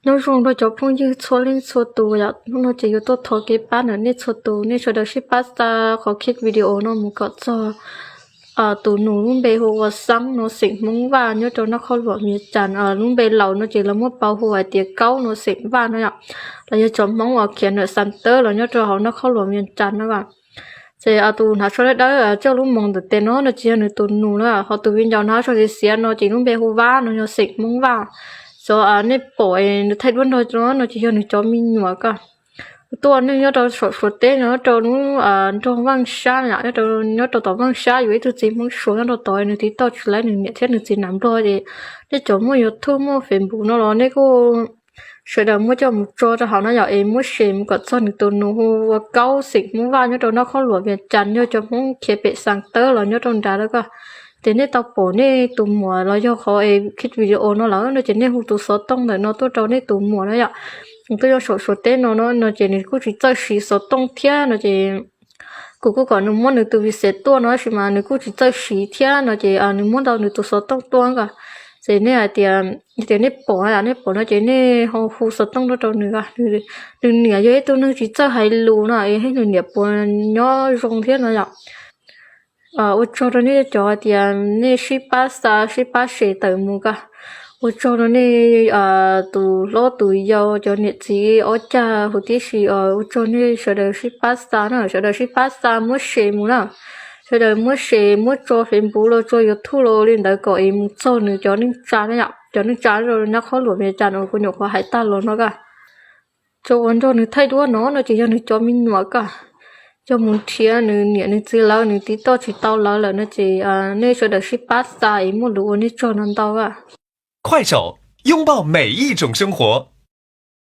Nyob zoo rau cov phooj ywg txhua leej txhua tus yom, hnub no ces yuav tuaj thov kev pab ntawm nej txhua tus, nej sawv daws sib pab xa qhov clip video no mus kom txog tus nus lub npe hu ua Xab no xeem Hmoob Vaj nyob rau Naj Qhoj Luam Vias Cas. Lub npe laus no ces lawv muab pauv hu hais tias Kaub no xeem Vaj no yom. Los yog cov Hmoob uas khiav ntawm Xas Tawb los nyob rau hauv Naj Qhoj Luam Vias Cas no. Ces tus hnav tsho dawb dawb coj lub moos ntawm tes no no ces yog nws tus nus na, ho tus viv ncaus hnav tsho xiav xiav no ces lub npe hu Vab no yog xeem Hmoob Vaj. Xyov nej pom nws thaij duab nrog no no ces yog nws cov me nyuam ko. Tuaj ua neej nyob rau saum Suav teb no, nyob rau lub nroog Vaaj Sab yom, nyob rau tom Vaaj Sab yuav ib tug txiv Hmoob Suav nyob rau tod, nws tiv toj tsis tau nws niam thiab nws txiv nam Nplog ces nej cov muaj YouTube muaj Facebook no los nej kuj sawv daws muab coj mus tso rau hauv no yom, es muab share mus kom txog nws tus nus hu ua Kaub xeem Hmoob Vaj nyob rau Naj Qhoj Luam Vias Cas, yog cov Hmoob khiav pem Xas Tawb los nyob rau nrad lawm ko. Ces nej tau pom nej tus muam los yog qhov clip video no lawm no ces nej hu tus xov tooj ntawm no tuaj rau nej tus muam na yom. Nws tuaj nyob saum Suav teb no no no ces nws kuj tsis txawj siv xov tooj thiab no ces kuv kuj kom nws muab nws tus Visa tuaj no tab sis mas nws kuj tsis txawj siv thiab no ces nws muab ntau nws tus xov tooj tuaj ko. Ces nej hais tias, tias nej pom, nej pom no ces nej ho hu xov tooj tuaj rau nws. Nws niam yog ib tug neeg tsis txawj hais lus no es nws niam puas nyob zoo thiab no yom. Ua tsaug rau nej cov hais tias nej sib pab xa sib pab share tawm mus ko. Ua tsaug rau nej tus hlob tus yau, cov niam txiv ob cag huv tib si, ua tsaug nej sawv daws sib pab xa na, sawv daws sib pab xa muab share mus na. Sawv daws muab share muab tso Facebook los tso YouTube los li ntawd kom es mus txog nws cov neej tsa na yom, cov neej tsa rau Naj Qhoj Luam Vias Cas uas kuv nyuam qhuav hais tag los no ko. Cov uas nrog nws thaij duab no no ces yog nws cov me nyuam ko. Coj mus nrhiav nws niam nws txiv lawv, nws tiv toj tsis tau lawv lawm no ces nej sawv daws sib pab xa es muaj lus ua nej tsaug no ntau a. 快手，拥抱每一种生活。